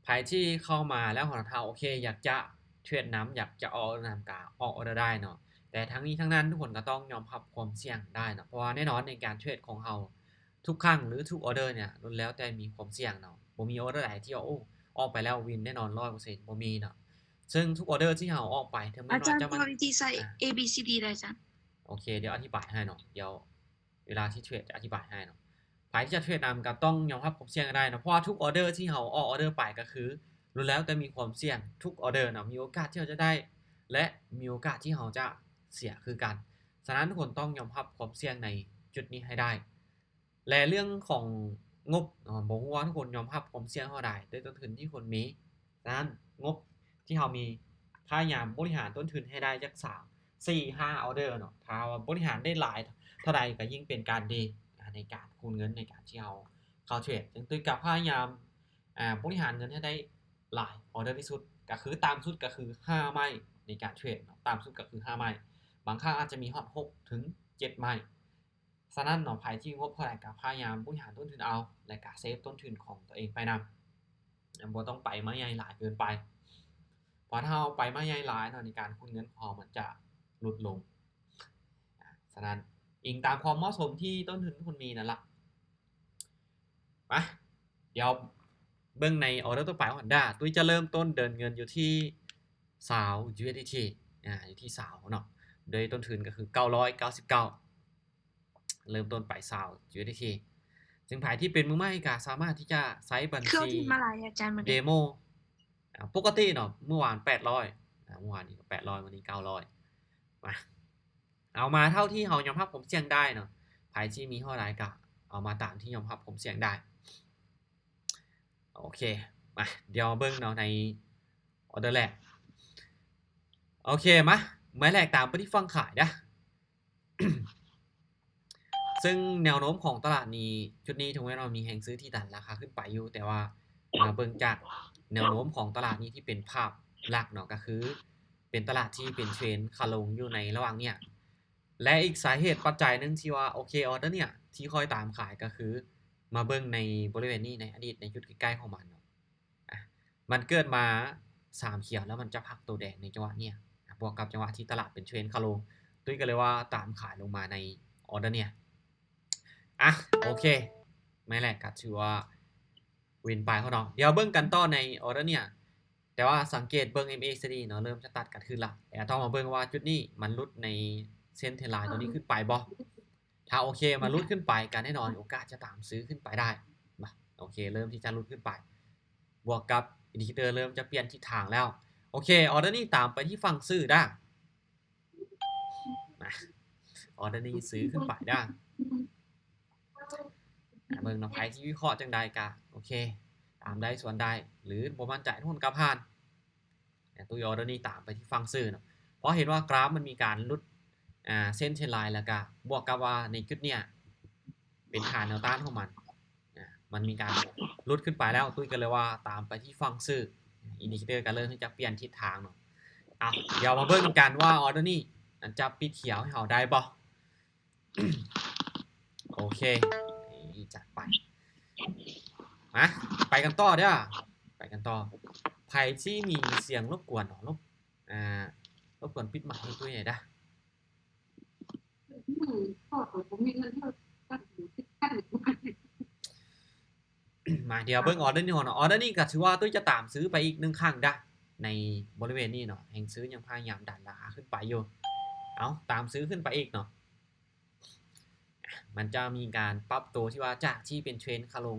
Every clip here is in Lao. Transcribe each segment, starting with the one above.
ໃຜທີ່ເຂົ້າມາແລ້ວຫັ້ນນະ ຖ້າໂອເຄ ຢາກຈະເທຣດນຳ ຢາກຈະອອກນຳ ກະອອກອໍເດີໄດ້ເນາະ. ແຕ່ທັງນີ້ທັງນັ້ນ ທຸກຄົນກໍຕ້ອງຍອມຮັບຄວາມສ່ຽງໄດ້ເນາະ ເພາະວ່າແນ່ນອນໃນການເທຣດຂອງເຮົາ ທຸກຄັ້ງ ຫຼື ທຸກອໍເດີເນຍ ລ້ວນແລ້ວແຕ່ມີຄວາມສ່ຽງເນາະ. ບໍ່ມີອໍເດີໃດທີ່ວ່າ ໂອ້ ອອກໄປແລ້ວວິນແນ່ນອນຮ້ອຍເປີເຊັນ ບໍ່ມີເນາະ. ເຊິ່ງທຸກອໍເດີທີ່ເຮົາອອກໄປ ເຖິງແມ່ນວ່າຈະມັນ ວິທີໃຊ້ ອາ A B C D ໄດ້ ອາຈານ. ໂອເຄ ດຽວອະທິບາຍໃຫ້ເນາະ ດຽວ ເວລາທີ່ເທຣດຈະອະທິບາຍໃຫ້ເນາະ. ໃຜທີ່ຈະເທຣດນຳກໍຕ້ອງຍອມຮັບຄວາມສ່ຽງໃຫ້ໄດ້ເນາະ ເພາະວ່າທຸກອໍເດີທີ່ເຮົາອອກອໍເດີໄປກໍຄື ລ້ວນແລ້ວແຕ່ມີຄວາມສ່ຽງທຸກອໍເດີເນາະ ມີໂອກາດທີ່ເຮົາຈະໄດ້ ແລະ ມີໂອກາດທີ່ເຮົາຈະເສຍຄືກັນ. ສະນັ້ນ ທຸກຄົນຕ້ອງຍອມຮັບຄວາມສ່ຽງໃນຈຸດນີ້ໃຫ້ໄດ້ ແລະ ເລື່ອງຂອງງົບເນາະ ບໍ່ຮູ້ວ່າທຸກຄົນຍອມຮັບຄວາມສ່ຽງເທົ່າໃດ ດ້ວຍຕົ້ນທຶນທີ່ຄົນມີ. ສະນັ້ນ ງົບທີ່ເຮົາມີ ພະຍາຍາມບໍລິຫານຕົ້ນທຶນໃຫ້ໄດ້ຈັກສາມ ສີ່ ຫ້າ ອໍເດີເນາະ. ຖ້າວ່າບໍລິຫານໄດ້ຫຼາຍເທົ່າໃດກໍຍິ່ງເປັນການດີ ອາ ໃນການຄູນເງິນໃນການທີ່ເຮົາເຂົ້າເທຣດ. ຈຶ່ງຕຸ້ຍກໍພະຍາຍາມ ອາ ບໍລິຫານເງິນໃຫ້ໄດ້ຫຼາຍອໍເດີທີ່ສຸດ ກໍຄືຕ່ຳສຸດກໍຄືຫ້າໄມ້ໃນການເທຣດເນາະ ຕ່ຳສຸດກໍຄືຫ້າໄມ້ ບາງຄັ້ງອາດຈະມີຮອດຫົກເຖິງເຈັດໄມ້. ສະນັ້ນເນາະ ໃຜທີ່ງົບເທົ່າໃດກໍພະຍາຍາມບໍລິຫານຕົ້ນທຶນເອົາ ແລະ ກະເຊບຕົ້ນທຶນຂອງຕົວເອງໄປນຳ ບໍ່ຕ້ອງໄປໄມ້ໃຫຍ່ຫຼາຍເກີນໄປ ເພາະຖ້າເຮົາໄປໄມ້ໃຫຍ່ຫຼາຍເນາະ ໃນການຄູນເງິນຂອງເຮົາມັນຈະຫຼຸດລົງ. ອາ ສະນັ້ນ ອີງຕາມຄວາມເໝາະສົມທີ່ຕົ້ນທຶນທຸກຄົນມີນັ້ນລະ. ມາ ດຽວເບິ່ງໃນອໍເດີຕໍ່ໄປຂອງ Honda ຕຸ້ຍຈະເລີ່ມຕົ້ນເດີນເງິນຢູ່ທີ່ຊາວ USDT ອາ ຢູ່ທີ່ຊາວເນາະ ໂດຍຕົ້ນທຶນກໍຄືເກົ້າຮ້ອຍເກົ້າສິບເກົ້າ ເລີ່ມຕົ້ນໄປຊາວ USDT. ເຊິ່ງໃຜທີ່ເປັນມືໃໝ່ກໍສາມາດທີ່ຈະໃຊ້ບັນຊີເດໂມ ອາ ປົກກະຕິເນາະ ມື້ວານແປດຮ້ອຍ ອາ ມື້ວານນີ້ກໍແປດຮ້ອຍ ມື້ນີ້ເກົ້າຮ້ອຍ. ມາ ເອົາມາເທົ່າທີ່ເຮົາຍອມຮັບຄວາມສ່ຽງໄດ້ເນາະ ໃຜທີ່ມີເທົ່າໃດກໍເອົາມາຕາມທີ່ຍອມຮັບຄວາມສ່ຽງໄດ້. ໂອເຄ ມາ ດຽວມາເບິ່ງເນາະ ໃນອໍເດີແລກ. ໂອເຄ ມາ ໄມ້ແລກຕາມໄປທີ່ຝັ່ງຂາຍເດີ້. ເຊິ່ງແນວໂນ້ມຂອງຕະຫຼາດນີ້ ຈຸດນີ້ເຖິງແມ່ນວ່າມີແຮງຊື້ທີ່ດັນລາຄາຂຶ້ນໄປຢູ່ ແຕ່ວ່າມາເບິ່ງຈາກແນວໂນ້ມຂອງຕະຫຼາດນີ້ທີ່ເປັນພາບຫຼັກເນາະ ກໍຄືເປັນຕະຫຼາດທີ່ເປັນເທຣນຂາລົງຢູ່ໃນລະຫວ່າງເນີ້ຍ. ແລະ ອີກສາເຫດປັດໄຈໜຶ່ງທີ່ວ່າ ໂອເຄ ອໍເດີເນີ້ຍທີ່ຂ້ອຍຕາມຂາຍ ກໍຄືມາເບິ່ງໃນບໍລິເວນນີ້ ໃນອະດີດ ໃນຈຸດໃກ້ໆຂອງມັນເນາະ ອາ ມັນເກີດມາສາມຂຽວ ແລ້ວມັນຈະພັກໂຕແດງໃນຈັງຫວະເນີ້ຍ ອາ ບວກກັບຈັງຫວະທີ່ຕະຫຼາດເປັນເທຣນຂາລົງ ຕຸ້ຍກໍເລີຍວ່າຕາມຂາຍລົງມາໃນອໍເດີເນີ້ຍ. ອາ ໂອເຄ ໄມ້ແລກກໍຖືວ່າວິນໄປເນາະ. ດຽວເບິ່ງກັນຕໍ່ໃນອໍເດີເນີ້ຍ ແຕ່ວ່າສັງເກດເບິ່ງ MACD ເນາະ ເລີ່ມຈະຕັດກັນຂຶ້ນລະ ແຕ່ຕ້ອງມາເບິ່ງວ່າຈຸດນີ້ມັນຫຼຸດໃນເສັ້ນເທຣນລາຍຕົວນີ້ຂຶ້ນໄປບໍ່. ຖ້າໂອເຄ ມັນຫຼຸດຂຶ້ນໄປ ກໍແນ່ນອນໂອກາດຈະຕາມຊື້ຂຶ້ນໄປໄດ້. ມາ ໂອເຄ ເລີ່ມທີ່ຈະຫຼຸດຂຶ້ນໄປ ບວກກັບອິນດິເຄເຕີເລີ່ມຈະປ່ຽນທິດທາງແລ້ວ. ໂອເຄ ອໍເດີນີ້ຕາມໄປທີ່ຝັ່ງຊື້ເດີ້. ມາ ອໍເດີນີ້ຊື້ຂຶ້ນໄປເດີ້. ອາ ເບິ່ງເນາະ ໃຜທີ່ວິເຄາະຈັ່ງໃດກະໂອເຄ ຕາມໄດ້ສ່ວນໄດ້ ຫຼືບໍ່ໝັ້ນໃຈ ທຸກຄົນກໍຜ່ານ. ແຕ່ຕຸ້ຍອໍເດີນີ້ຕາມໄປທີ່ຝັ່ງຊື້ເນາະ ເພາະເຫັນວ່າກຣາຟມັນມີການຫຼຸດ ອາ ເສັ້ນເທຣນລາຍ ແລ້ວກະບວກກັບວ່າໃນຈຸດເນີ້ຍເປັນຖານແນວຕ້ານຂອງມັນ. ອາ ມັນມີການຫຼຸດຂຶ້ນໄປແລ້ວ ຕຸ້ຍກໍເລີຍວ່າຕາມໄປທີ່ຝັ່ງຊື້. ອິນດິເຄເຕີກໍເລີ່ມທີ່ຈະປ່ຽນທິດທາງເນາະ. ເອົາ ດຽວມາເບິ່ງນຳກັນວ່າອໍເດີນີ້ມັນຈະປິດຂຽວໃຫ້ເຮົາໄດ້ບໍ່. ໂອເຄ ນີ້ຈັດໄປ. ມາ ໄປກັນຕໍ່ເດີ້ ໄປກັນຕໍ່. ໃຜທີ່ມີສຽງລົບກວນເນາະ ລົບ ອາ ລົບກວນປິດໄມໃຫ້ຕຸ້ຍແດ່ເດີ້. ມາ ດຽວເບິ່ງອໍເດີນີ້ເນາະ. ອໍເດີນີ້ກໍຖືວ່າຕຸ້ຍຈະຕາມຊື້ໄປອີກໜຶ່ງຄັ້ງເດີ້ ໃນບໍລິເວນນີ້ເນາະ ແຮງຊື້ຍັງພະຍາຍາມດັນລາຄາຂຶ້ນໄປຢູ່. ເອົາ ຕາມຊື້ຂຶ້ນໄປອີກເນາະ. ມັນຈະມີການປັບໂຕທີ່ວ່າຈາກທີ່ເປັນເທຣນຂາລົງ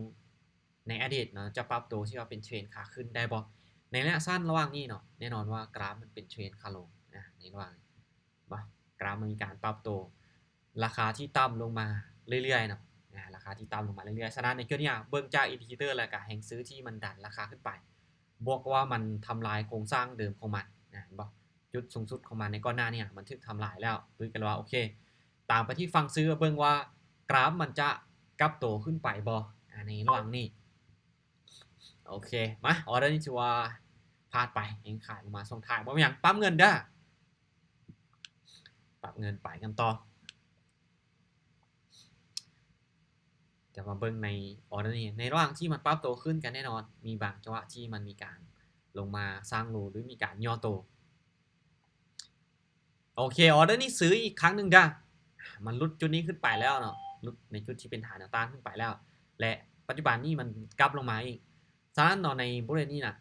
ໃນອະດີດເນາະ ຈະປັບໂຕທີ່ວ່າເປັນເທຣນຂາຂຶ້ນໄດ້ບໍ່ ໃນໄລຍະສັ້ນລະຫວ່າງນີ້ເນາະ. ແນ່ນອນວ່າກຣາຟມັນເປັນເທຣນຂາລົງນະ ໃນລະຫວ່າງ ບໍ່ ກຣາຟມັນມີການປັບໂຕ ລາຄາທີ່ຕ່ຳລົງມາເລື້ອຍໆເນາະ ອາ ລາຄາທີ່ຕ່ຳລົງມາເລື້ອຍໆ. ສະນັ້ນໃນຈຸດນີ້ເບິ່ງຈາກອິນດິເຄເຕີ ແລ້ວກະແຮງຊື້ທີ່ມັນດັນລາຄາຂຶ້ນໄປ ບວກວ່າມັນທຳລາຍໂຄງສ້າງເດີມຂອງມັນນະ ເຫັນບໍ່? ຈຸດສູງສຸດຂອງມັນໃນກ່ອນໜ້ານີ້ມັນຖືກທຳລາຍແລ້ວ. ຕຸ້ຍກໍເລີຍວ່າ ໂອເຄ ຕາມໄປທີ່ຝັ່ງຊື້ ເບິ່ງວ່າກຣາຟມັນຈະກັບໂຕຂຶ້ນໄປບໍ່ ອາ ໃນລະຫວ່າງນີ້. ໂອເຄ ມາ ອໍເດີນີ້ຖືວ່າພາດໄປ ແຮງຂາຍລົງມາສົ່ງທ້າຍ ບໍ່ເປັນຫຍັງ ປັບເງິນເດີ້. ປັບເງິນໄປກັນຕໍ່. ດຽວມາເບິ່ງໃນອໍເດີນີ້ ໃນລະຫວ່າງທີ່ມັນປັບໂຕຂຶ້ນ ກໍແນ່ນອນມີບາງຈັງຫວະທີ່ມັນມີການລົງມາສ້າງໂລ ຫຼື ມີການຫຍໍ້ໂຕ. ໂອເຄ ອໍເດີນີ້ຊື້ອີກຄັ້ງໜຶ່ງເດີ້. ມັນຫຼຸດຈຸດນີ້ຂຶ້ນໄປແລ້ວເນາະ ຫຼຸດໃນຈຸດທີ່ເປັນຖານແນວຕ້ານຂຶ້ນໄປແລ້ວ ແລະ ປັດຈຸບັນນີ້ມັນກັບລົງມາອີກ. ສະນັ້ນເນາະ ໃນບໍລິເວນນີ້ນະ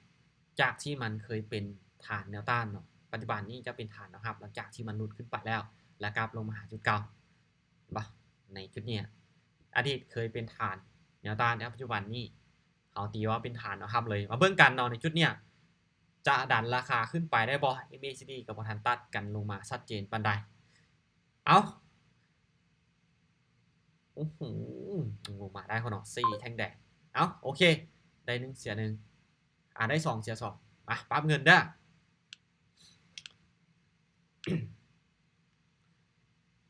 ຈາກທີ່ມັນເຄີຍເປັນຖານແນວຕ້ານເນາະ ປັດຈຸບັນນີ້ຈະເປັນຖານແນວຮັບ ຫຼັງຈາກທີ່ມັນຫຼຸດຂຶ້ນໄປແລ້ວ ແລ້ວກັບລົງມາຫາຈຸດເກົ່າ ເຫັນບໍ່? ໃນຈຸດນີ້ ອະດີດເຄີຍເປັນຖານແນວຕ້ານ ແຕ່ປັດຈຸບັນນີ້ເຮົາຕີວ່າເປັນຖານແນວຮັບເລີຍ. ມາເບິ່ງກັນເນາະ ໃນຈຸດເນີ້ຍ ຈະດັນລາຄາຂຶ້ນໄປໄດ້ບໍ່? ເອັມເອຊີດີ ກໍບໍ່ທັນຕັດກັນລົງມາຊັດເຈນປານໃດ. ເອົ້າ ໂອ້ໂຫ ລົງມາໄດ້ເນາະ ສີ່ແທ່ງແດງ. ເອົ້າ ໂອເຄ ໄດ້ໜຶ່ງເສຍໜຶ່ງ ອາ ໄດ້ສອງເສຍສອງ. ມາ ປັບເງິນເດີ້.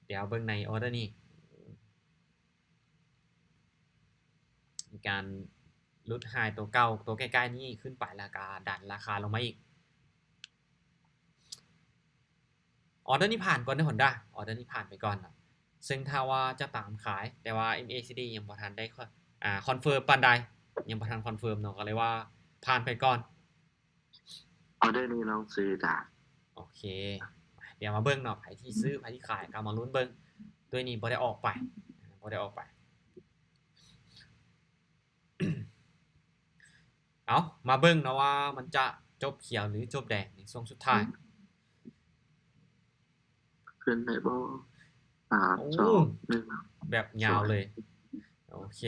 ດຽວເບິ່ງໃນອໍເດີນີ້ ມີການຫຼຸດໄຮໂຕເກົ່າ ໂຕໃກ້ໆນີ້ຂຶ້ນໄປ ແລ້ວກໍດັນລາຄາລົງມາອີກ. ອໍເດີນີ້ຜ່ານກ່ອນເດີ້ ຮອນດ້າ ອໍເດີນີ້ຜ່ານໄປກ່ອນເນາະ ເຊິ່ງຖ້າວ່າຈະຕາມຂາຍ ແຕ່ວ່າເອັມເອຊີດີຍັງບໍ່ທັນໄດ້ ອາ ຄອນເຟີມປານໃດ ຍັງບໍ່ທັນຄອນເຟີມເນາະ ກໍເລີຍວ່າຜ່ານໄປກ່ອນ. ອໍເດີນີ້ລອງຊື້ດາ. ໂອເຄ ດຽວມາເບິ່ງເນາະ ໃຜທີ່ຊື້ ໃຜທີ່ຂາຍ ກໍມາລຸ້ນເບິ່ງ. ໂຕນີ້ບໍ່ໄດ້ອອກໄປ ບໍ່ໄດ້ອອກໄປ. ເອົ້າ ມາເບິ່ງເນາະວ່າມັນຈະຈົບຂຽວ ຫຼື ຈົບແດງໃນຊ່ວງສຸດທ້າຍ. ຂຶ້ນໄດ້ບໍ່? ສາມ ໂອ້ ສອງ ໜຶ່ງ ແບບຍາວເລີຍ. ໂອເຄ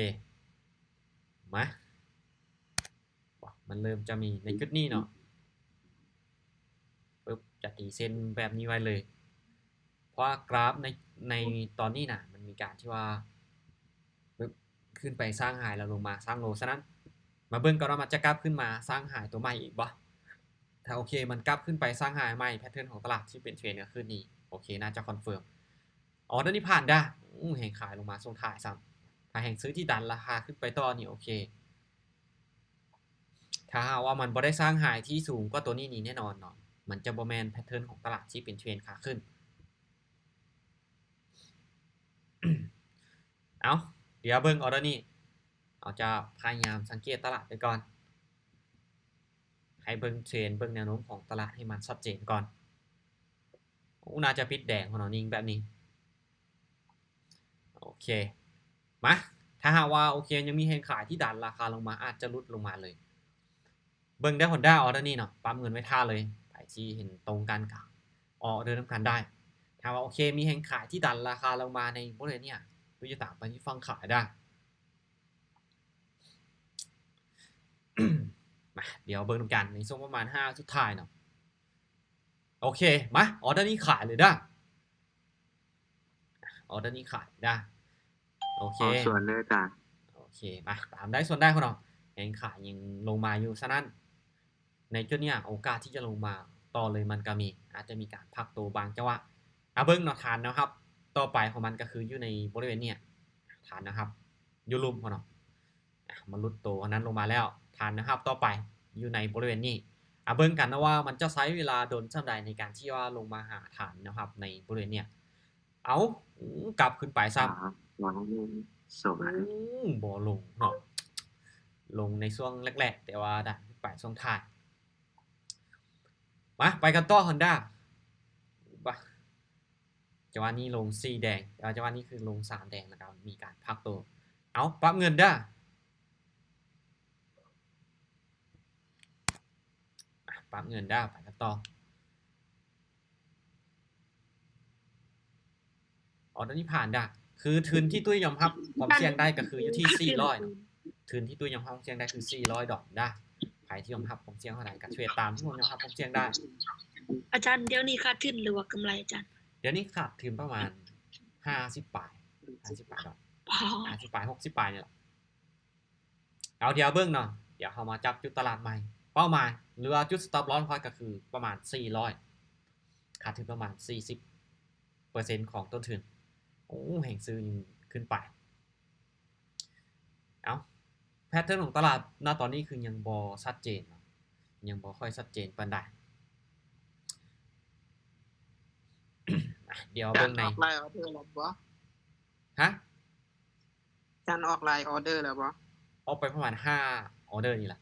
ມາ ມັນເລີ່ມຈະມີໃນຈຸດນີ້ເນາະ ປຶບ ຈະຕີເສັ້ນແບບນີ້ໄວ້ເລີຍ ເພາະວ່າກຣາຟໃນ ໃນຕອນນີ້ນະ ມັນມີການທີ່ວ່າ ປຶບ ຂຶ້ນໄປສ້າງໄຮ ແລ້ວລົງມາສ້າງໂລ. ສະນັ້ນ ມາເບິ່ງກ່ອນວ່າມັນຈະກັບຂຶ້ນມາສ້າງໄຮຕົວໃໝ່ອີກບໍ່? ຖ້າໂອເຄ ມັນກັບຂຶ້ນໄປສ້າງໄຮໃໝ່ ແພັດເທີນຂອງຕະຫຼາດທີ່ເປັນເທຣນກໍຄືນີ້ ໂອເຄ ໜ້າຈະຄອນເຟີມ. ອໍເດີນີ້ຜ່ານດາ. ໂອ້ ແຮງຂາຍລົງມາສົ່ງທ້າຍຊ້ຳ ຖ້າແຮງຊື້ທີ່ດັນລາຄາຂຶ້ນໄປຕໍ່ນີ້ ໂອເຄ ຖ້າຫາກວ່າມັນບໍ່ໄດ້ສ້າງໄຮທີ່ສູງກວ່າຕົວນີ້ນີ້ແນ່ນອນເນາະ ມັນຈະບໍ່ແມ່ນແພັດເທີນຂອງຕະຫຼາດທີ່ເປັນເທຣນຂາຂຶ້ນ. ເອົ້າ ດຽວເບິ່ງອໍເດີນີ້ ເຮົາຈະພະຍາຍາມສັງເກດຕະຫຼາດໄປກ່ອນ ໃຫ້ເບິ່ງເທຣນ ເບິ່ງແນວໂນ້ມຂອງຕະຫຼາດໃຫ້ມັນຊັດເຈນກ່ອນ. ໂອ້ ໜ້າຈະປິດແດງເນາະ ຍິງແບບນີ້. ໂອເຄ ມາ ຖ້າຫາກວ່າ ໂອເຄ ຍັງມີແຮງຂາຍທີ່ດັນລາຄາລົງມາ ອາດຈະຫຼຸດລົງມາເລີຍ. ເບິ່ງເດີ້ ຮອນດ້າ ອໍເດີນີ້ເນາະ ປັບເງິນໄວ້ຖ້າເລີຍ ໃຜທີ່ເຫັນຕົງກັນກໍອອກເດີນຳກັນໄດ້. ຖ້າວ່າ ໂອເຄ ມີແຮງຂາຍທີ່ດັນລາຄາລົງມາໃນບໍລິເວນນີ້ ກໍຈະຕາມໄປທີ່ຝັ່ງຂາຍໄດ້. ມາ ດຽວເບິ່ງນຳກັນໃນຊ່ວງປະມານຫ້າສຸດທ້າຍເນາະ. ໂອເຄ ມາ ອໍເດີນີ້ຂາຍເລີຍເດີ້. ອໍເດີນີ້ຂາຍເລີຍເດີ້. ໂອເຄ ເອົາສ່ວນເລີຍອາຈານ. ໂອເຄ ມາ ຕາມໄດ້ສ່ວນໄດ້ພຸ້ນເນາະ ແຮງຂາຍຍັງລົງມາຢູ່. ສະນັ້ນ ໃນຈຸດນີ້ໂອກາດທີ່ຈະລົງມາຕໍ່ເລີຍມັນກໍມີ ອາດຈະມີການພັກໂຕບາງຈັງຫວະ. ອາ ເບິ່ງເນາະ ຖານແນວຮັບຕໍ່ໄປຂອງມັນກໍຄືຢູ່ໃນບໍລິເວນນີ້ ຖານແນວຮັບຢູ່ລຸ່ມພຸ້ນເນາະ. ອາ ມັນຫຼຸດໂຕອັນນັ້ນລົງມາແລ້ວ ຖານແນວຮັບຕໍ່ໄປຢູ່ໃນບໍລິເວນນີ້. ອາ ເບິ່ງກັນເນາະວ່າມັນຈະໃຊ້ເວລາດົນສ່ຳໃດໃນການທີ່ວ່າລົງມາຫາຖານແນວຮັບໃນບໍລິເວນນີ້. ເອົ້າ ກັບຂຶ້ນໄປຊ້ຳ ອາ ບໍ່ລົງເນາະ ລົງໃນຊ່ວງແລກໆ ແຕ່ວ່າດັນຂຶ້ນໄປຊ່ວງທ້າຍ. ມາ ໄປກັນຕໍ່ ຮອນດ້າ ບາ ຈັງຫວະນີ້ລົງສີ່ແດງ ແຕ່ວ່າຈັງຫວະນີ້ຄືລົງສາມແດງ ແລ້ວກໍມີການພັກໂຕ. ເອົາ ປັບເງິນເດີ້ ປັບເງິນເດີ້ ໄປກັນຕໍ່. ອໍເດີນີ້ຜ່ານດາ ຄືທຶນທີ່ຕຸ້ຍຍອມຮັບຄວາມສ່ຽງໄດ້ກໍຄືຢູ່ທີ່ສີ່ຮ້ອຍເນາະ ທຶນທີ່ຕຸ້ຍຍອມຮັບຄວາມສ່ຽງໄດ້ຄືສີ່ຮ້ອຍດອນດາ. ໃຜທີ່ຍອມຮັບຄວາມສ່ຽງເທົ່າໃດກໍເທຣດຕາມທີ່ຍອມຮັບຄວາມສ່ຽງໄດ້. ອາຈານ ດຽວນີ້ຂາດທຶນ ຫຼືວ່າກຳໄລອາຈານ? ດຽວນີ້ຂາດທຶນປະມານຫ້າສິບປາຍ ຫ້າສິບປາຍດອນ ຫ້າສິບປາຍ ຫົກສິບປາຍນີ້ແຫຼະ. ເອົາ ດຽວເບິ່ງເນາະ ດຽວເຮົາມາຈັບຈຸດຕະຫຼາດໃໝ່ ເປົ້າໝາຍ ຫຼືວ່າຈຸດ stop loss ຂອງຂ້ອຍກໍຄືປະມານສີ່ຮ້ອຍ ຂາດທຶນປະມານສີ່ສິບເປີເຊັນຂອງຕົ້ນທຶນ. ໂອ້ ແຮງຊື້ຍັງຂຶ້ນໄປ. ເອົ້າ ແພັດເທີນຂອງຕະຫຼາດນະຕອນນີ້ຄືຍັງບໍ່ຊັດເຈນເນາະ ຍັງບໍ່ຄ່ອຍຊັດເຈນປານໃດ. ດຽວເບິ່ງໃນ ຮະ? ຈານອອກຫຼາຍອໍເດີແລ້ວບໍ່? ອອກໄປປະມານຫ້າອໍເດີນີ້ລະ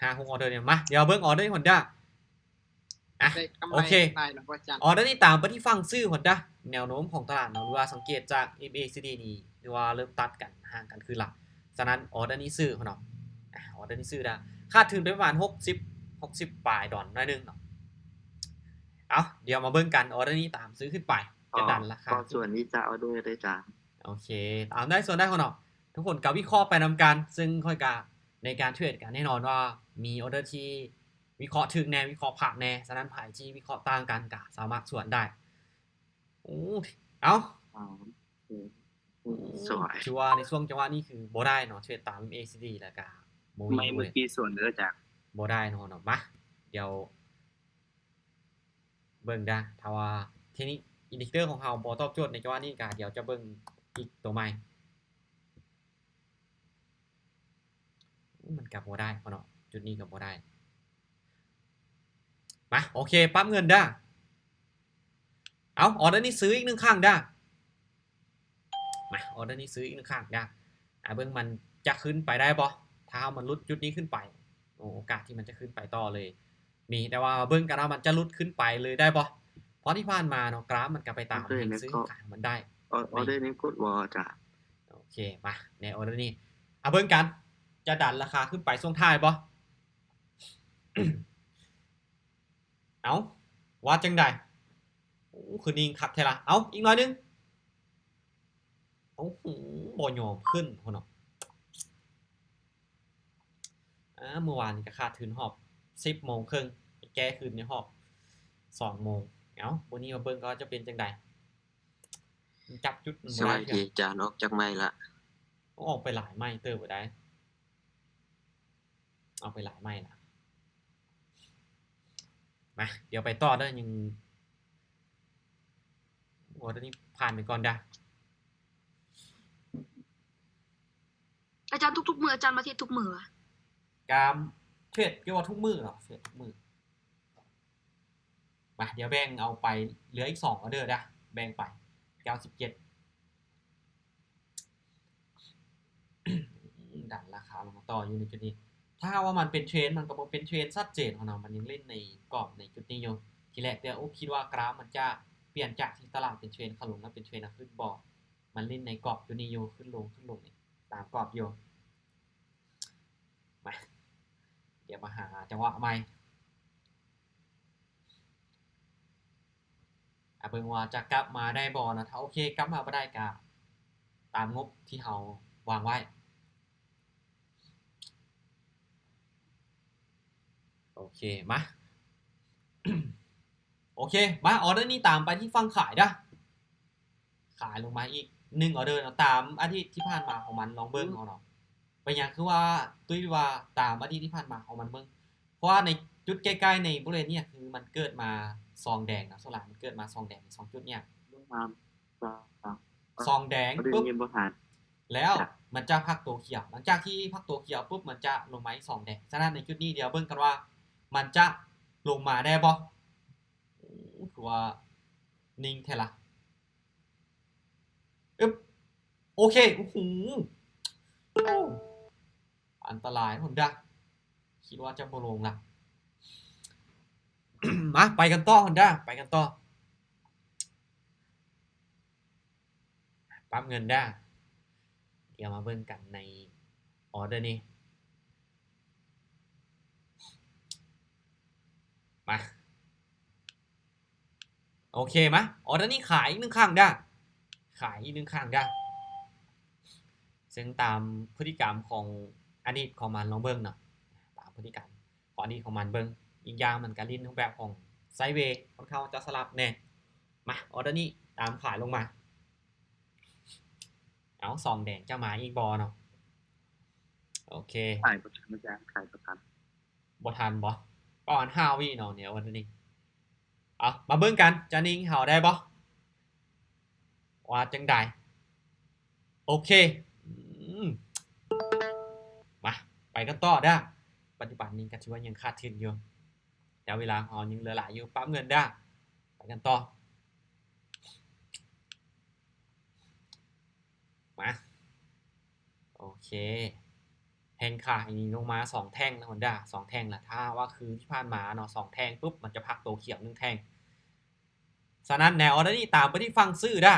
ຫ້າຫົກອໍເດີນີ້. ມາ ດຽວເບິ່ງອໍເດີຮອນດ້າ. ອ່ະ ໄດ້ກຳໄລ ໂອເຄ ຫຼາຍແລ້ວບໍ່ອາຈານ? ອໍເດີນີ້ຕາມໄປທີ່ຝັ່ງຊື້ຮອນດ້າ. ແນວໂນ້ມຂອງຕະຫຼາດເນາະ ຫຼືວ່າສັງເກດຈາກ ເອັມເອຊີດີ ນີ້ ຖືວ່າເລີ່ມຕັດກັນ ຫ່າງກັນຄືນລະ. ສະນັ້ນ ອໍເດີນີ້ຊື້ຮອນເນາະ. ອ່ະ ອໍເດີນີ້ຊື້ດາ. ຂາດທຶນໄປປະມານຫົກສິບ ຫົກສິບປາຍດອນໜ້ອຍໜຶ່ງເນາະ. ເອົາ ດຽວມາເບິ່ງກັນ ອໍເດີນີ້ຕາມຊື້ຂຶ້ນໄປ ຈະດັນລາຄາ ຂໍສວນວິຊາອໍເດີເດີຈານ. ໂອເຄ ຕາມໄດ້ ສວນໄດ້ຮອນເນາະ. ທຸກຄົນກໍວິເຄາະໄປນຳກັນ ຊຶ່ງຂ້ອຍກໍ ໃນການເທຣດກໍແນ່ນອນວ່າມີອໍເດີທີ່ວິເຄາະຖືກແນ່ ວິເຄາະພາດແນ່. ສະນັ້ນ ໃຜທີ່ວິເຄາະຕ່າງກັນກໍສາມາດສວນໄດ້. ໂອ້ ເອົ້າ ສວຍ ຖືວ່າໃນຊ່ວງຈັງຫວະນີ້ຄືບໍ່ໄດ້ເນາະ ເທຣດຕາມ ເອັມເອຊີດີ ແລ້ວກະບໍ່ມີ ໄມ້ເມື່ອກີ້ສວນເດີຈາກ ບໍ່ໄດ້ເນາະ ເນາະ. ມາ ດຽວເບິ່ງດາ ຖ້າວ່າເທັກນິກອິນດິເຄເຕີຂອງເຮົາບໍ່ຕອບໂຈດໃນຈັງຫວະນີ້ກະ ດຽວຈະເບິ່ງອີກຕົວໃໝ່. ໂອ້ ມັນກະບໍ່ໄດ້ເນາະ ຈຸດນີ້ກະບໍ່ໄດ້. ມາ ໂອເຄ ປັບເງິນດາ. ເອົາ ອໍເດີນີ້ຊື້ອີກໜຶ່ງຄັ້ງດາ. ມາ ອໍເດີນີ້ຊື້ອີກໜຶ່ງຄັ້ງດາ. ອ່າ ເບິ່ງມັນຈະຂຶ້ນໄປໄດ້ບໍ່ ຖ້າເຮົາມັນຫຼຸດຈຸດນີ້ຂຶ້ນໄປ. ໂອ ໂອກາດທີ່ມັນຈະຂຶ້ນໄປຕໍ່ເລີຍມີ ແຕ່ວ່າເບິ່ງກັນວ່າມັນຈະຫຼຸດຂຶ້ນໄປເລີຍໄດ້ບໍ່ ເພາະທີ່ຜ່ານມາເນາະ ກຣາຟມັນກະໄປຕາມແຮງຊື້ຂາຍຂອງມັນໄດ້. ອໍເດີນີ້ກົດບໍ່ອາຈານ? ໂອເຄ ມາ ໃນອໍເດີນີ້ ອ່າ ເບິ່ງກັນ ຈະດັນລາຄາຂຶ້ນໄປຊ່ວງທ້າຍບໍ່? ເອົ້າ ວ່າຈັ່ງໃດ? ໂອ້ ຄືນິ່ງຄັກແທ້ລະ. ເອົ້າ ອີກໜ້ອຍໜຶ່ງ. ໂອ້ໂຫ ບໍ່ຍອມຂຶ້ນພຸ້ນເນາະ. ອ່າ ມື້ວານນີ້ກໍຂາດທຶນຮອບສິບໂມງເຄິ່ງ ແກ້ຄືນໃນຮອບສອງໂມງ. ເອົ້າ ມື້ນີ້ມາເບິ່ງກ່ອນຈະເປັນຈັ່ງໃດ. ມັນຈັບຈຸດມັນບໍ່ໄດ້. ສະບາຍດີ ຈານອອກຈາກໄມ້ລະ. ອອກໄປຫຼາຍໄມ້ເຕີບແລ້ວໃດ໋. ເອົາໄປຫຼາຍໄມ້ລະ. ມາ ດຽວໄປຕໍ່ເດີ ຍັງ ອໍເດີນີ້ຜ່ານໄປກ່ອນດາ. ອາຈານ ທຸກໆມື້ອາຈານມາເທຣດທຸກມື້ຫວາ? ການເທຣດ ເອີ້ນວ່າທຸກມື້ເນາະ ເທຣດທຸກມື້. ມາ ດຽວແບ່ງເອົາໄປ ເຫຼືອອີກສອງອໍເດີດາ ແບ່ງໄປ ເກົ້າສິບເຈັດ. ດັນລາຄາລົງມາຕໍ່ຢູ່ໃນຈຸດນີ້. ຖ້າຫາກວ່າມັນເປັນເທຣນ ມັນກໍບໍ່ເປັນເທຣນຊັດເຈນເນາະ ມັນຍັງຫຼິ້ນໃນກອບໃນຈຸດນີ້ຢູ່. ທີແລກເທື່ອ ໂອ້ ຄິດວ່າກຣາຟມັນຈະປ່ຽນຈາກທີ່ຕະຫຼາດເປັນເທຣນຂາລົງມາເປັນເທຣນຂາຂຶ້ນບໍ່. ມັນຫຼິ້ນໃນກອບຈຸດນີ້ຢູ່ ຂຶ້ນລົງ ຂຶ້ນລົງນີ້ ຕາມກອບຢູ່. ມາ ດຽວມາຫາຈັງຫວະໃໝ່. ອ່າ ເບິ່ງວ່າຈະກັບມາໄດ້ບໍ່ເນາະ. ຖ້າໂອເຄ ກັບມາບໍ່ໄດ້ກະຕາມງົບທີ່ເຮົາວາງໄວ້. ໂອເຄ ມາ ໂອເຄ ມາ ອໍເດີນີ້ຕາມໄປທີ່ຝັ່ງຂາຍດາ. ຂາຍລົງມາອີກໜຶ່ງອໍເດີເນາະ ຕາມອະດີດທີ່ຜ່ານມາຂອງມັນ ລອງເບິ່ງເອົາເນາະ. ເປັນຫຍັງຄືວ່າຕຸ້ຍວ່າຕາມອະດີດທີ່ຜ່ານມາຂອງມັນເບິ່ງ? ເພາະວ່າໃນຈຸດໃກ້ໆໃນບໍລິເວນນີ້ ຄືມັນເກີດມາຊອງແດງເນາະ ສ່ວນຫຼາຍມັນເກີດມາຊອງແດງ ສອງຈຸດນີ້ ຊອງແດງປຶບ ແລ້ວມັນຈະພັກໂຕຂຽວ. ຫຼັງຈາກທີ່ພັກໂຕຂຽວປຶບ ມັນຈະລົງມາອີກຊອງແດງ. ສະນັ້ນໃນຈຸດນີ້ ດຽວເບິ່ງກັນວ່າມັນຈະລົງມາໄດ້ບໍ່. ໂອ້ ຄືວ່ານິ່ງແທ້ລະ. ອຶບ ໂອເຄ ໂອ້ໂຫ ອັນຕະລາຍຮອນດາ ຄິດວ່າຈະບໍ່ລົງລະ. ມາ ໄປກັນຕໍ່ຮອນດາ ໄປກັນຕໍ່. ປັບເງິນດາ. ດຽວມາເບິ່ງກັນໃນອໍເດີນີ້. ມາ ໂອເຄ ມາ ອໍເດີນີ້ຂາຍອີກໜຶ່ງຄັ້ງດາ ຂາຍອີກໜຶ່ງຄັ້ງດາ. ເຊິ່ງຕາມພຶດຕິກຳຂອງອະດີດຂອງມັນ ລອງເບິ່ງເນາະ ຕາມພຶດຕິກຳຂອງອະດີດຂອງມັນເບິ່ງ. ອີກຢ່າງມັນກະຫຼິ້ນຮູບແບບຂອງໄຊເວ ຂ້ອນຂ້າງຈະສະຫຼັບແດ່. ມາ ອໍເດີນີ້ຕາມຂາຍລົງມາ. ເອົາ ຊອງແດງຈະມາອີກບໍ່ເນາະ? ໂອເຄ ຂາຍບໍ່ທັນອາຈານ ຂາຍບໍ່ທັນ. ບໍ່ທັນບໍ່? ປະມານຫ້າວິເນາະ ດຽວວັນນີ້. ເອົາ ມາເບິ່ງກັນ ຈະນິ່ງເຮົາໄດ້ບໍ່ ວ່າຈັ່ງໃດ? ໂອເຄ ອືມ ມາ ໄປກັນຕໍ່ເດີ. ປັດຈຸບັນນີ້ກໍຖືວ່າຍັງຂາດທຶນຢູ່ ແຕ່ເວລາຂອງເຮົາຍັງເຫຼືອຫຼາຍຢູ່. ປັບເງິນເດີ ໄປກັນຕໍ່. ມາ ໂອເຄ ແຮງຂາຍນີ້ລົງມາສອງແທ່ງນະ Honda ສອງແທ່ງລະ ຖ້າວ່າຄືທີ່ຜ່ານມາເນາະ ສອງແທ່ງປຸບ ມັນຈະພັກໂຕຂຽວໜຶ່ງແທ່ງ. ສະນັ້ນໃນອໍເດີນີ້ຕາມໄປທີ່ຝັ່ງຊື້ເດີ້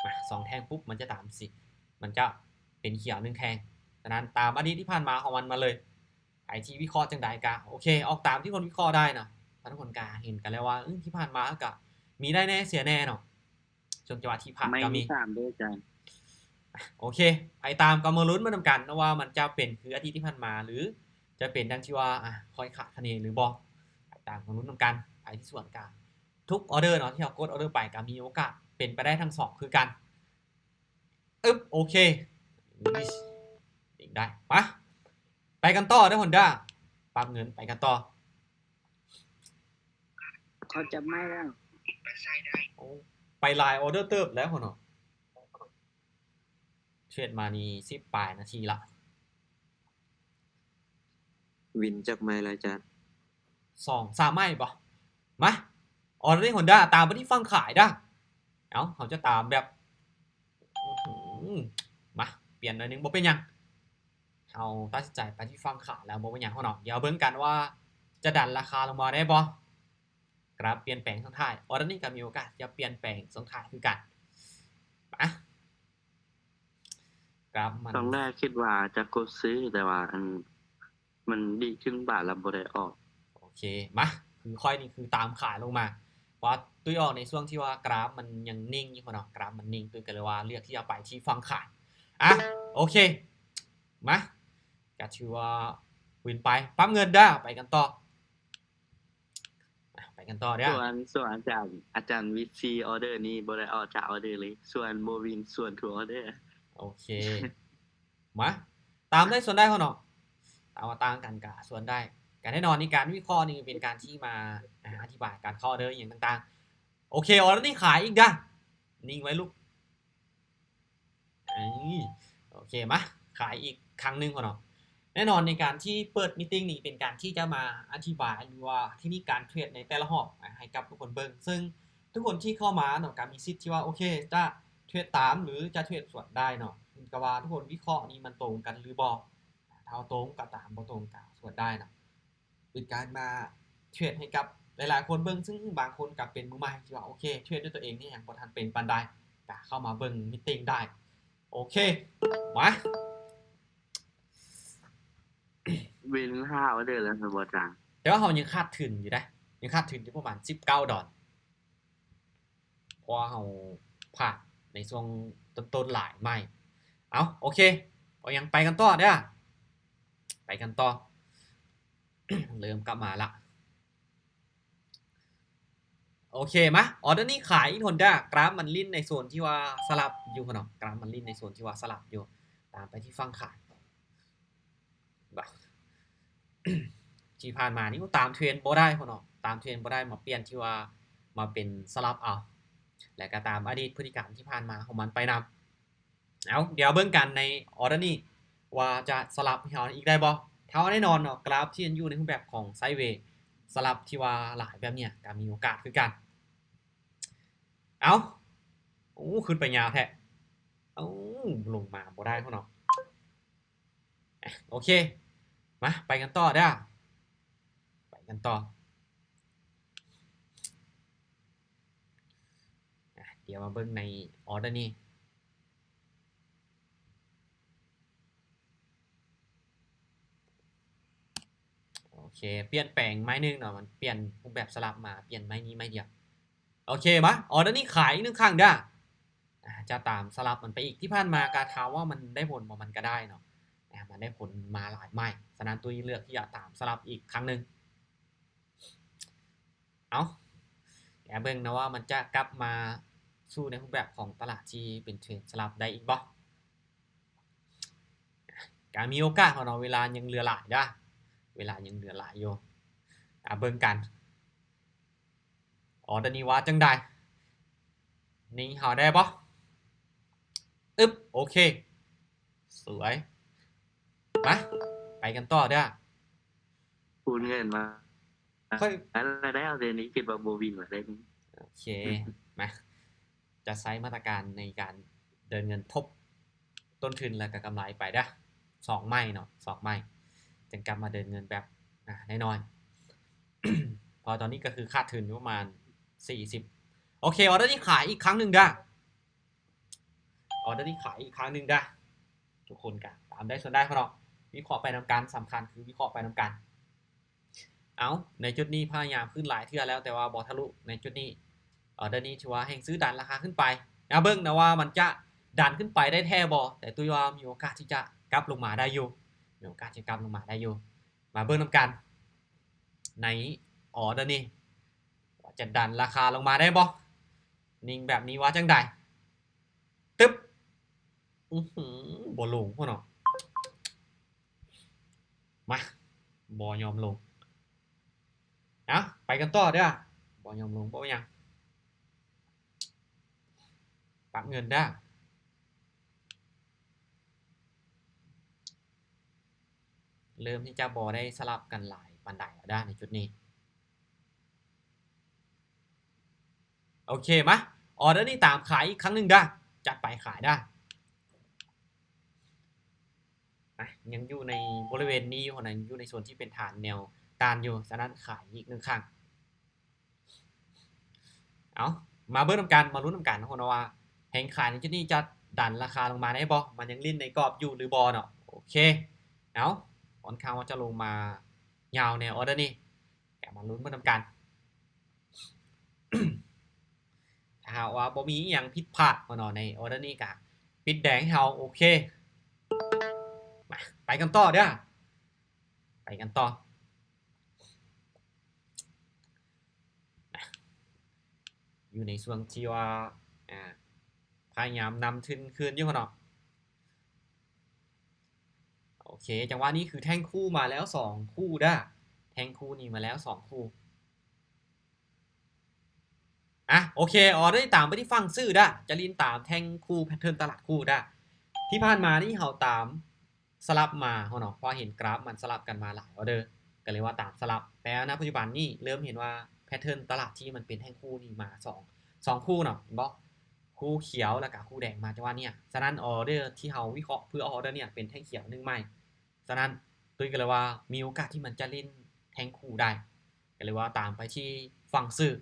ມາ ສອງແທ່ງປຸບ ມັນຈະຕາມຊິ ມັນຈະເປັນຂຽວໜຶ່ງແທ່ງ. ສະນັ້ນຕາມອະດີດທີ່ຜ່ານມາຂອງມັນມາເລີຍ. ໃຜທີ່ວິເຄາະຈັ່ງໃດກະໂອເຄ ອອກຕາມທີ່ຄົນວິເຄາະໄດ້ເນາະ. ທ່ານທຸກຄົນກະເຫັນກັນແລ້ວວ່າ ເອີ ທີ່ຜ່ານມາກະມີໄດ້ແນ່ເສຍແນ່ເນາະ. ຊ່ວງຈັງຫວະທີ່ພາດກໍມີ ໄມ້ມີສາມເດີອາຈານ. ໂອເຄ ໄປຕາມກັນມາລຸ້ນໄປນຳກັນເນາະວ່າ ມັນຈະເປັນຄືອາທິດທີ່ຜ່ານມາ ຫຼື ຈະເປັນດັ່ງທີ່ວ່າ ອາ ຂ້ອຍຄາດຄະເນຫຼືບໍ່. ໄປຕາມກັນມາລຸ້ນນຳກັນ. ໃຜທີ່ສວນກະທຸກອໍເດີເນາະ ທີ່ເຮົາກົດອໍເດີໄປ ກໍມີໂອກາດເປັນໄປໄດ້ທັງສອງຄືກັນ. ອຶບ ໂອເຄ ໄດ້ ມາ ໄປກັນຕໍ່ເດີ້ Honda ປັບເງິນ ໄປກັນຕໍ່. ເຂົາຈັບໄມ້ແລ້ວ ໂອ້ ໄປຫຼາຍອໍເດີເຕີບແລ້ວເນາະ. ເທຣດມານີ້ສິບປາຍນາທີລະ. ວິນຈັກໄມ້ລະອາຈານ? ສອງສາມໄມ້ບໍ? ມາ ອໍເດີນີ້ Honda ຕາມໄປທີ່ຝັ່ງຂາຍເດີ້. ເອົ້າ ເຮົາຈະຕາມແບບ ອື ມາ ປ່ຽນໜ້ອຍໜຶ່ງ ບໍ່ເປັນຫຍັງ. ເຮົາຕັດສິນໃຈໄປທີ່ຝັ່ງຂາຍແລ້ວ ບໍ່ເປັນຫຍັງເນາະ. ດຽວເບິ່ງກັນວ່າຈະດັນລາຄາລົງມາໄດ້ບໍ່? ກຣາຟປ່ຽນແປງຊ່ວງທ້າຍ. ອໍເດີນີ້ກໍມີໂອກາດຈະປ່ຽນແປງຊ່ວງທ້າຍຄືກັນ. ມາ ກຣາຟມັນ ຕອນແລກຄິດວ່າຈະກົດຊື້ ແຕ່ວ່າ ອັນ ມັນດີດຂຶ້ນບາດລະບໍ່ໄດ້ອອກ. ໂອເຄ ມາ ຄືຂ້ອຍນີ້ຄືຕາມຂາຍລົງມາ ເພາະວ່າຕຸ້ຍອອກໃນຊ່ວງທີ່ວ່າກຣາຟມັນຍັງນິ່ງຢູ່ເນາະ. ກຣາຟມັນນິ່ງ ຕຸ້ຍກໍເລີຍວ່າເລືອກທີ່ຈະໄປທີ່ຝັ່ງຂາຍ. ອ່ະ ໂອເຄ ມາ ກໍຖືວ່າວິນໄປ. ປັບເງິນເດີ້ ໄປກັນຕໍ່. ອ່ະ ໄປກັນຕໍ່ເດີ້. ສ່ວນ ສ່ວນອາຈານ ອາຈານວິນສີ່ອໍເດີນີ້ບໍ່ໄດ້ອອກຈັກອໍເດີເລີຍ. ສ່ວນບໍ່ວິນ ສ່ວນທຸກອໍເດີ. ໂອເຄ ມາ ຕາມໄດ້ສ່ວນໄດ້ເນາະ. ຕາມວ່າຕ່າງກັນກະສ່ວນໄດ້. ກະແນ່ນອນໃນການວິເຄາະນີ້ເປັນການທີ່ມາ ອາ ອະທິບາຍການເຂົ້າອໍເດີອີ່ຫຍັງຕ່າງໆ. ໂອເຄ ອໍເດີນີ້ຂາຍອີກເດີ້. ນິ່ງໄວ້ລູກ. ເອີ ໂອເຄ ມາ ຂາຍອີກຄັ້ງໜຶ່ງເນາະ. ແນ່ນອນໃນການທີ່ເປີດມີດຕິ້ງນີ້ເປັນການທີ່ຈະມາອະທິບາຍ ຫຼືວ່າເທັກນິກການເທຣດໃນແຕ່ລະຮອບໃຫ້ກັບທຸກຄົນເບິ່ງ. ເຊິ່ງທຸກຄົນທີ່ເຂົ້າມາເນາະ ກໍມີສິດທີ່ວ່າ ໂອເຄ ຈະເທຣດຕາມ ຫຼື ຈະເທຣດສວນໄດ້ເນາະ. ຂຶ້ນກັບວ່າທຸກຄົນວິເຄາະນີ້ມັນຕົງກັນ ຫຼື ບໍ່. ຖ້າວ່າຕົງກໍຕາມ ບໍ່ຕົງກໍສວນໄດ້ເນາະ. ເປັນການມາເທຣດໃຫ້ກັບຫຼາຍໆຄົນເບິ່ງ ເຊິ່ງບາງຄົນກໍເປັນມືໃໝ່ທີ່ວ່າ ໂອເຄ ເທຣດດ້ວຍຕົວເອງນີ້ຍັງບໍ່ທັນເປັນປານໃດ ກໍເຂົ້າມາເບິ່ງມີດຕິ້ງໄດ້. ໂອເຄ ມາ ວິນຫ້າອໍເດີແລ້ວ ແມ່ນບໍ່ອາຈານ? ແຕ່ວ່າເຮົາຍັງຂາດທຶນຢູ່ເດ້ ຍັງຂາດທຶນຢູ່ປະມານສິບເກົ້າດອນ ເພາະວ່າເຮົາພາດໃນຊ່ວງຕົ້ນໆຫຼາຍໄມ້. ເອົ້າ ໂອເຄ ເອົາຫຍັງ ໄປກັນຕໍ່ເດີ້ ໄປກັນຕໍ່. ເລີ່ມກັບມາລະ. ໂອເຄ ມາ ອໍເດີນີ້ຂາຍອີກ Honda. ກຣາຟມັນຫຼິ້ນໃນໂຊນທີ່ວ່າສະຫຼັບຢູ່ເນາະ, ກຣາຟມັນຫຼິ້ນໃນໂຊນທີ່ວ່າສະຫຼັບຢູ່. ຕາມໄປທີ່ຝັ່ງຂາຍ. ທີ່ຜ່ານມານີ້ຕາມເທຣນບໍ່ໄດ້ເນາະ, ຕາມເທຣນບໍ່ໄດ້ ມາປ່ຽນທີ່ວ່າມາເປັນສະຫຼັບເອົາ ແລະກະຕາມອະດີດພຶດຕິກຳທີ່ຜ່ານມາຂອງມັນໄປນຳ. ເອົາ ດຽວເບິ່ງກັນໃນອໍເດີນີ້ວ່າຈະສະຫຼັບໃຫ້ເຮົາອີກໄດ້ບໍ່? ຖ້າວ່າແນ່ນອນເນາະ, ກຣາຟທີ່ມັນຢູ່ໃນຮູບແບບຂອງໄຊເວ ສະຫຼັບທີ່ວ່າຫຼາຍແບບເນີ້ຍກະມີໂອກາດຄືກັນ. ເອົາ ໂອ້ ຂຶ້ນໄປຍາວແທ້. ເອົາ ລົງມາບໍ່ໄດ້ເນາະ. ໂອເຄ ມາ ໄປກັນຕໍ່ເດີ້ ໄປກັນຕໍ່. ອ່ະ ດຽວມາເບິ່ງໃນອໍເດີນີ້. ໂອເຄ ປ່ຽນແປງໄມ້ໜຶ່ງເນາະ, ມັນປ່ຽນຮູບແບບສະຫຼັບມາ ປ່ຽນໄມ້ນີ້ໄມ້ດຽວ. ໂອເຄ ມາ ອໍເດີນີ້ຂາຍອີກໜຶ່ງຄັ້ງເດີ້. ອ່າ ຈະຕາມສະຫຼັບມັນໄປອີກ. ທີ່ຜ່ານມາກະຖາມວ່າມັນໄດ້ຜົນບໍ່? ມັນກະໄດ້ເນາະ, ອ່າ ມັນໄດ້ຜົນມາຫຼາຍໄມ້, ສະນັ້ນຕຸ້ຍເລືອກທີ່ຈະຕາມສະຫຼັບອີກຄັ້ງໜຶ່ງ. ເອົາ ດຽວເບິ່ງນະວ່າມັນຈະກັບມາສູ່ໃນຮູບແບບຂອງຕະຫຼາດທີ່ເປັນເທຣນສະຫຼັບໄດ້ອີກບໍ່? ກະມີໂອກາດເນາະ, ເວລາຍັງເຫຼືອຫຼາຍເດີ້, ເວລາຍັງເຫຼືອຫຼາຍຢູ່. ອ່າ ເບິ່ງກັນ ອໍເດີນີ້ວ່າຈັ່ງໃດ? ນີ້ເຮົາໄດ້ບໍ່? ອຶບ ໂອເຄ ສວຍ. ມາ ໄປກັນຕໍ່ເດີ້. ຄູນເງິນມາ ຂ້ອຍ ອັນລະແລ້ວ ດຽວນີ້ຄິດວ່າບໍ່ວິນລະເດ້. ໂອເຄ ມາ ຈະໃຊ້ມາດຕະການໃນການເດີນເງິນທົບ. ຕົ້ນທຶນ ແລ້ວກໍກຳໄລໄປເດີ້ ສອງໄມ້ເນາະ ສອງໄມ້ ຈຶ່ງກັບມາເດີນເງິນແບບ ອາ ນ້ອຍໆ ເພາະຕອນນີ້ກໍຄືຂາດທຶນຢູ່ປະມານສີ່ສິບ. ໂອເຄ ອໍເດີນີ້ຂາຍອີກຄັ້ງໜຶ່ງເດີ້ ອໍເດີນີ້ຂາຍອີກຄັ້ງໜຶ່ງເດີ້ ທຸກຄົນກໍຕາມໄດ້ສ່ວນໄດ້ເນາະ ວິເຄາະໄປນຳກັນ ສຳຄັນຄືວິເຄາະໄປນຳກັນ. ເອົ້າ ໃນຈຸດນີ້ພະຍາຍາມຂຶ້ນຫຼາຍເທື່ອແລ້ວ ແຕ່ວ່າບໍ່ທະລຸໃນຈຸດນີ້. ອໍເດີນີ້ຖືວ່າແຮງຊື້ດັນລາຄາຂຶ້ນໄປ. ມາເບິ່ງນະວ່າມັນຈະດັນຂຶ້ນໄປໄດ້ແທ້ບໍ່? ແຕ່ຕຸ້ຍວ່າມີໂອກາດທີ່ຈະກັບລົງມາໄດ້ຢູ່. ມີໂອກາດທີ່ກັບລົງມາໄດ້ຢູ່. ມາເບິ່ງນຳກັນໃນອໍເດີນີ້ ວ່າຈະດັນລາຄາລົງມາໄດ້ບໍ່? ນິ່ງແບບນີ້ວ່າຈັ່ງໃດ? ຕຶບ ອືຫື ບໍ່ລົງພຸ້ນເນາະ. ມາ ບໍ່ຍອມລົງ. ເອົ້າ ໄປກັນຕໍ່ເດີ້. ບໍ່ຍອມລົງ ບໍ່ເປັນຫຍັງ. ປັບເງິນເດີ້. ເລີ່ມທີ່ຈະບໍ່ໄດ້ສະຫຼັບກັນຫຼາຍປານໃດແລ້ວເດີ້ ໃນຈຸດນີ້. ໂອເຄ ມາ ອໍເດີນີ້ຕາມຂາຍອີກຄັ້ງໜຶ່ງເດີ້. ຈັດໄປ ຂາຍເດີ້. ອະ ຍັງຢູ່ໃນບໍລິເວນນີ້ຢູ່ນະ ຍັງຢູ່ໃນໂຊນທີ່ເປັນຖານແນວຕ້ານຢູ່. ສະນັ້ນຂາຍອີກໜຶ່ງຄັ້ງ. ເອົ້າ ມາເບິ່ງນຳກັນ ມາລຸ້ນນຳກັນເນາະວ່າແຮງຂາຍໃນຈຸດນີ້ຈະດັນລາຄາລົງມາໄດ້ບໍ່? ມັນຍັງຫຼິ້ນໃນກອບຢູ່ຫຼືບໍ່ເນາະ? ໂອເຄ ເອົ້າ ຂ້ອນຂ້າງວ່າຈະລົງມາຍາວແນວອໍເດີນີ້ ກໍມາລຸ້ນເບິ່ງນຳກັນ. ຖ້າຫາກວ່າບໍ່ມີອີ່ຫຍັງຜິດພາດເນາະ ໃນອໍເດີນີ້ກໍປິດແດງໃຫ້ເຮົາ. ໂອເຄ ມາ ໄປກັນຕໍ່ເດີ້. ໄປກັນຕໍ່. ນະ ຢູ່ໃນຊ່ວງທີ່ວ່າ ອາ ພະຍາຍາມນຳທຶນຄືນຢູ່ເນາະ. ໂອເຄ ຈັງຫວະນີ້ຄືແທ່ງຄູ່ມາແລ້ວສອງຄູ່ເດີ້. ແທ່ງຄູ່ນີ້ມາແລ້ວສອງຄູ່. ອະ ໂອເຄ ອໍເດີຕາມໄປທີ່ຝັ່ງຊື້ເດີ້. ຈະຫຼິ້ນຕາມແທ່ງຄູ່ ແພັດເທີນຕະຫຼາດຄູ່ເດີ້. ທີ່ຜ່ານມານີ້ເຮົາຕາມ ສະຫຼັບມາເນາະ ເພາະເຫັນກຣາຟມັນສະຫຼັບກັນມາຫຼາຍອໍເດີ ກໍເລີຍວ່າຕາມສະຫຼັບ. ແຕ່ນະປັດຈຸບັນນີ້ເລີ່ມເຫັນວ່າແພັດເທີນຕະຫຼາດທີ່ມັນເປັນແທ່ງຄູ່ນີ້ມາສອງ ສອງຄູ່ເນາະ ເຫັນບໍ່? ຄູ່ຂຽວແລ້ວກະຄູ່ແດງມາຈັງຫວະເນີ້ຍ. ສະນັ້ນ ອໍເດີທີ່ເຮົາວິເຄາະເພື່ອອໍເດີເນີ້ຍເປັນແທ່ງຂຽວໜຶ່ງໄມ້. ສະນັ້ນຕຸ້ຍກໍເລີຍວ່າມີໂອກາດທີ່ມັນຈະຫຼິ້ນແທ່ງຄູ່ໄດ້ ກໍເລີຍວ່າຕາມໄປທີ່ຝັ່ງຊື້.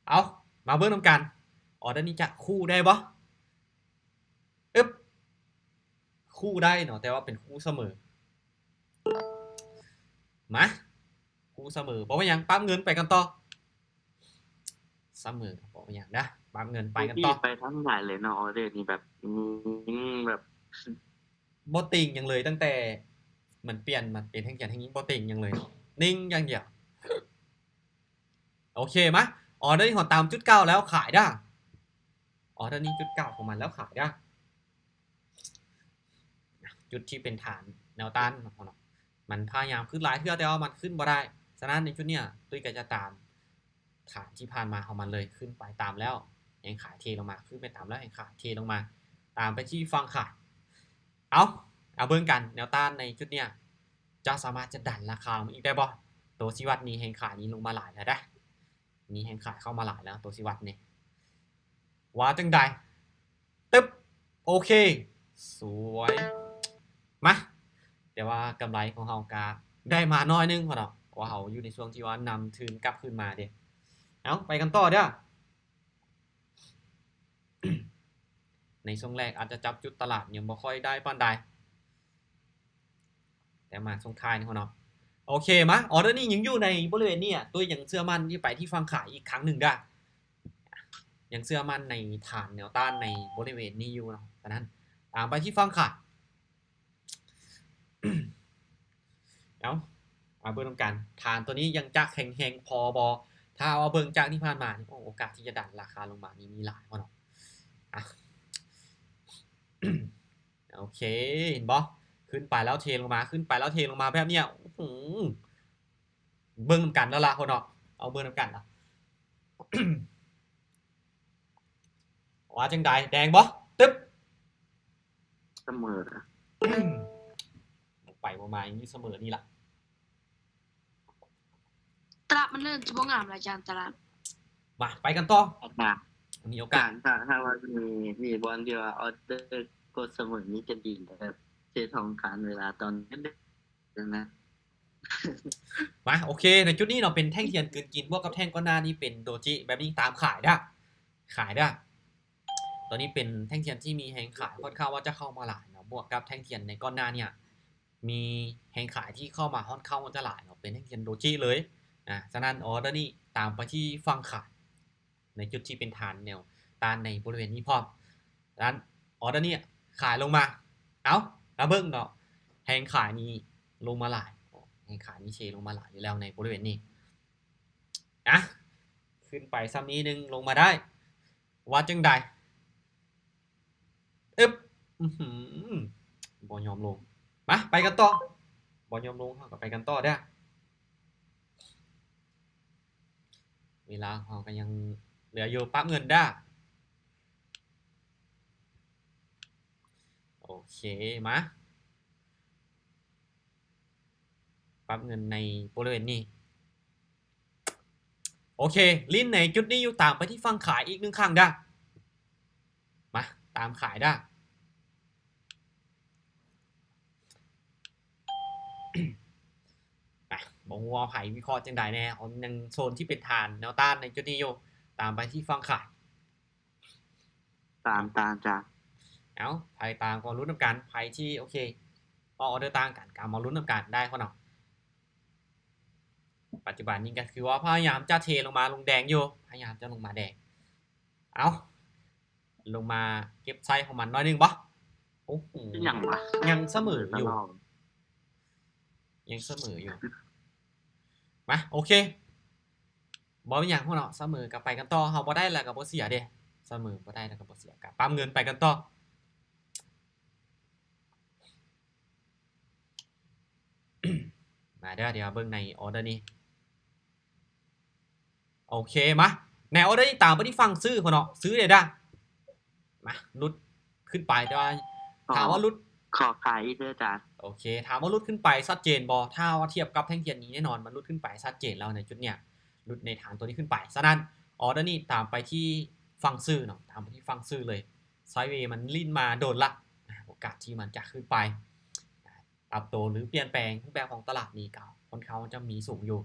ເອົາ ມາເບິ່ງນຳກັນ ອໍເດີນີ້ຈະຄູ່ໄດ້ບໍ່? ອຶບ ຄູ່ໄດ້ເນາະ ແຕ່ວ່າເປັນຄູ່ສະເໝີ. ມາ ຄູ່ສະເໝີ ບໍ່ເປັນຫຍັງ ປັບເງິນໄປກັນຕໍ່. ສະເໝີ ບໍ່ເປັນຫຍັງເດີ້ ປັບເງິນໄປກັນຕໍ່. ໄປທັງຫຼາຍເລີຍເນາະ ອໍເດີນີ້ແບບ ອືມ ແບບ ບໍ່ຕິງຫຍັງເລີຍ ຕັ້ງແຕ່ມັນປ່ຽນມາເປັນແທ່ງຂຽວແທ່ງຍິງ ບໍ່ຕິງຫຍັງເລີຍ ນິ່ງຢ່າງດຽວ. ໂອເຄ ມາ ອໍເດີນີ້ເຮົາຕາມຈຸດເກົ່າແລ້ວຂາຍເດີ້. ອໍເດີນີ້ຈຸດເກົ່າຂອງມັນແລ້ວຂາຍເດີ້. ຈຸດທີ່ເປັນຖານແນວຕ້ານຂອງເຮົາເນາະ ມັນພະຍາຍາມຂຶ້ນຫຼາຍເທື່ອ ແຕ່ວ່າມັນຂຶ້ນບໍ່ໄດ້. ສະນັ້ນໃນຈຸດເນີ້ຍ ຕຸ້ຍກໍຈະຕາມຖານທີ່ຜ່ານມາຂອງມັນເລີຍ ຂຶ້ນໄປຕາມແລ້ວແຮງຂາຍເທລົງມາ ຂຶ້ນໄປຕາມແລ້ວແຮງຂາຍເທລົງມາ ຕາມໄປທີ່ຝັ່ງຂາຍ. ເອົາ ມາເບິ່ງກັນ ແນວຕ້ານໃນຈຸດເນີ້ຍ ຈະສາມາດຈະດັນລາຄາລົງມາອີກໄດ້ບໍ່? ໂຕຊີ້ວັດນີ້ແຮງຂາຍນີ້ລົງມາຫຼາຍແລ້ວເດ້ ມີແຮງຂາຍເຂົ້າມາຫຼາຍແລ້ວ ໂຕຊີ້ວັດນີ້ ວ່າຈັ່ງໃດ? ຕຶບ ໂອເຄ ສວຍ ມາ ແຕ່ວ່າກຳໄລຂອງເຮົາກະໄດ້ມາໜ້ອຍໜຶ່ງເນາະ ເພາະວ່າເຮົາຢູ່ໃນຊ່ວງທີ່ວ່ານຳທຶນກັບຄືນມາເດ້. ເອົາ ໄປກັນຕໍ່ເດີ້. ໃນຊ່ວງແລກອາດຈະຈັບຈຸດຕະຫຼາດຍັງບໍ່ຄ່ອຍໄດ້ປານໃດ ແຕ່ມາຊ່ວງທ້າຍນີ້ເນາະ. ໂອເຄ ມາ ອໍເດີນີ້ຍັງຢູ່ໃນບໍລິເວນນີ້ ຕຸ້ຍຍັງເຊື່ອໝັ້ນທີ່ໄປທີ່ຝັ່ງຂາຍອີກຄັ້ງໜຶ່ງເດີ້. ຍັງເຊື່ອໝັ້ນໃນຖານແນວຕ້ານໃນບໍລິເວນນີ້ຢູ່ເນາະ. ສະນັ້ນ ຕາມໄປທີ່ຝັ່ງຂາຍ. ເອົາ ມາເບິ່ງນຳກັນ ຖານຕົວນີ້ຍັງຈະແຂງແຮງພໍບໍ່? ຖ້າວ່າເບິ່ງຈາກທີ່ຜ່ານມານີ້ ໂອ ໂອກາດທີ່ຈະດັນລາຄາລົງມານີ້ມີຫຼາຍເນາະ. ອະ ໂອເຄ ເຫັນບໍ່? ຂຶ້ນໄປແລ້ວເທລົງມາ ຂຶ້ນໄປແລ້ວເທລົງມາແບບເນີ້ຍ. ອື ເບິ່ງນຳກັນແລ້ວລະເນາະ ເອົາເບິ່ງນຳກັນລະ ວ່າຈັ່ງໃດ? ແດງບໍ່? ຕຶບ ສະເໝີ ບໍ່ໄປບໍ່ມາ ຍັງຢູ່ສະເໝີນີ້ລະ. ຕະຫຼາດມັນເລີ່ມຈະບໍ່ງາມລະ ອາຈານ ຕະຫຼາດ. ມາ ໄປກັນຕໍ່ ມາ ມີໂອກາດ ຖ້າ ຖ້າວ່າມີ ມີບ່ອນທີ່ວ່າອໍເດີ ກົດສະເໝີນີ້ຈະດີ ແບບເທທອງຄານເວລາຕອນດຶກໆນະ. ມາ ໂອເຄ ໃນຈຸດນີ້ເນາະ ເປັນແທ່ງທຽນກືນກິນ ບວກກັບແທ່ງກ່ອນໜ້ານີ້ເປັນໂດຈິ ແບບນີ້ຕາມຂາຍເດີ້ ຂາຍເດີ້. ຕອນນີ້ເປັນແທ່ງທຽນທີ່ມີແຮງຂາຍ ຂ້ອນຂ້າງວ່າຈະເຂົ້າມາຫຼາຍເນາະ ບວກກັບແທ່ງທຽນໃນກ່ອນໜ້າເນີ້ຍ ມີແຮງຂາຍທີ່ເຂົ້າມາຂ້ອນຂ້າງວ່າຈະຫຼາຍເນາະ ເປັນແທ່ງທຽນໂດຈິເລີຍ. ອາ ສະນັ້ນ ອໍເດີນີ້ຕາມໄປທີ່ຝັ່ງຂາຍ ໃນຈຸດທີ່ເປັນຖານແນວຕ້ານໃນບໍລິເວນນີ້ພ້ອມ. ສະນັ້ນ ອໍເດີນີ້ຂາຍລົງມາ. ເອົ້າ ມາເບິ່ງເນາະ ແຮງຂາຍນີ້ລົງມາຫຼາຍ ແຮງຂາຍນີ້ເຊລົງມາຫຼາຍຢູ່ແລ້ວໃນບໍລິເວນນີ້. ອະ ຂຶ້ນໄປສ່ຳນີ້ໜຶ່ງ ລົງມາໄດ້ ວ່າຈັ່ງໃດ? ອຶບ ອືຫື ບໍ່ຍອມລົງ. ມາ ໄປກັນຕໍ່ ບໍ່ຍອມລົງ ເຮົາກໍໄປກັນຕໍ່ເດີ້. ເວລາເຮົາກໍຍັງເຫຼືອຢູ່ ປັບເງິນເດີ້. ໂອເຄ ມາ ປັບເງິນໃນບໍລິເວນນີ້. ໂອເຄ ຫຼິ້ນໃນຈຸດນີ້ຢູ່ ຕາມໄປທີ່ຝັ່ງຂາຍອີກໜຶ່ງຄັ້ງເດີ້. ມາ ຕາມຂາຍເດີ້. ອະ ບໍ່ຮູ້ວ່າໃຜວິເຄາະຈັ່ງໃດແດ່ ເຮົາຍັງໂຊນທີ່ເປັນຖານແນວຕ້ານໃນຈຸດນີ້ຢູ່ ຕາມໄປທີ່ຝັ່ງຂາຍ. ຕາມ ຕາມ ຕາມ. ເອົ້າ ໃຜຕາມກໍລຸ້ນນຳກັນ ໃຜທີ່ ໂອເຄ ອອກອໍເດີຕ່າງກັນກໍມາລຸ້ນນຳກັນໄດ້ເນາະ. ປັດຈຸບັນນີ້ກໍຄືວ່າພະຍາຍາມຈະເທລົງມາລົງແດງຢູ່ ພະຍາຍາມຈະລົງມາແດງ. ເອົ້າ ລົງມາເກັບໄຊຂອງມັນໜ້ອຍໜຶ່ງບໍ່? ໂອ້ໂຫ ຍັງວະ ຍັງສະເໝີຢູ່ ຍັງສະເໝີຢູ່. ມາ ໂອເຄ ບໍ່ມີຫຍັງເນາະ ສະເໝີກໍໄປກັນຕໍ່ ເຮົາບໍ່ໄດ້ແລ້ວກໍບໍ່ເສຍເດ້ ສະເໝີບໍ່ໄດ້ແລ້ວກໍບໍ່ເສຍ ກໍປັບເງິນໄປກັນຕໍ່. ມາເດີ້ ດຽວເບິ່ງໃນອໍເດີນີ້. ໂອເຄ ມາ ແນວອໍເດີນີ້ຕາມໄປທີ່ຝັ່ງຊື້ພຸ້ນເນາະ ຊື້ເດ້ດາ. ມາ ຫຼຸດຂຶ້ນໄປ ແຕ່ວ່າ ອໍ ຖາມວ່າຫຼຸດ ຂໍຂາຍອີກເດີອາຈານ. ໂອເຄ ຖາມວ່າຫຼຸດຂຶ້ນໄປຊັດເຈນບໍ່? ຖ້າວ່າທຽບກັບແທ່ງທຽນນີ້ ແນ່ນອນມັນຫຼຸດຂຶ້ນໄປຊັດເຈນແລ້ວໃນຈຸດເນີ້ຍ ຫຼຸດໃນຖານຕົວນີ້ຂຶ້ນໄປ. ສະນັ້ນ ອໍເດີນີ້ຕາມໄປທີ່ຝັ່ງຊື້ເນາະ ຕາມໄປທີ່ຝັ່ງຊື້ເລີຍ. ໄຊເວມັນຫຼິ້ນມາດົນລະ ອາ ໂອກາດທີ່ມັນຈະຂຶ້ນໄປ ປັບໂຕ ຫຼື ປ່ຽນແປງຮູບແບບຂອງຕະຫຼາດນີ້ກໍຄ່ອນຂ້າງຈະມີສູງຢູ່.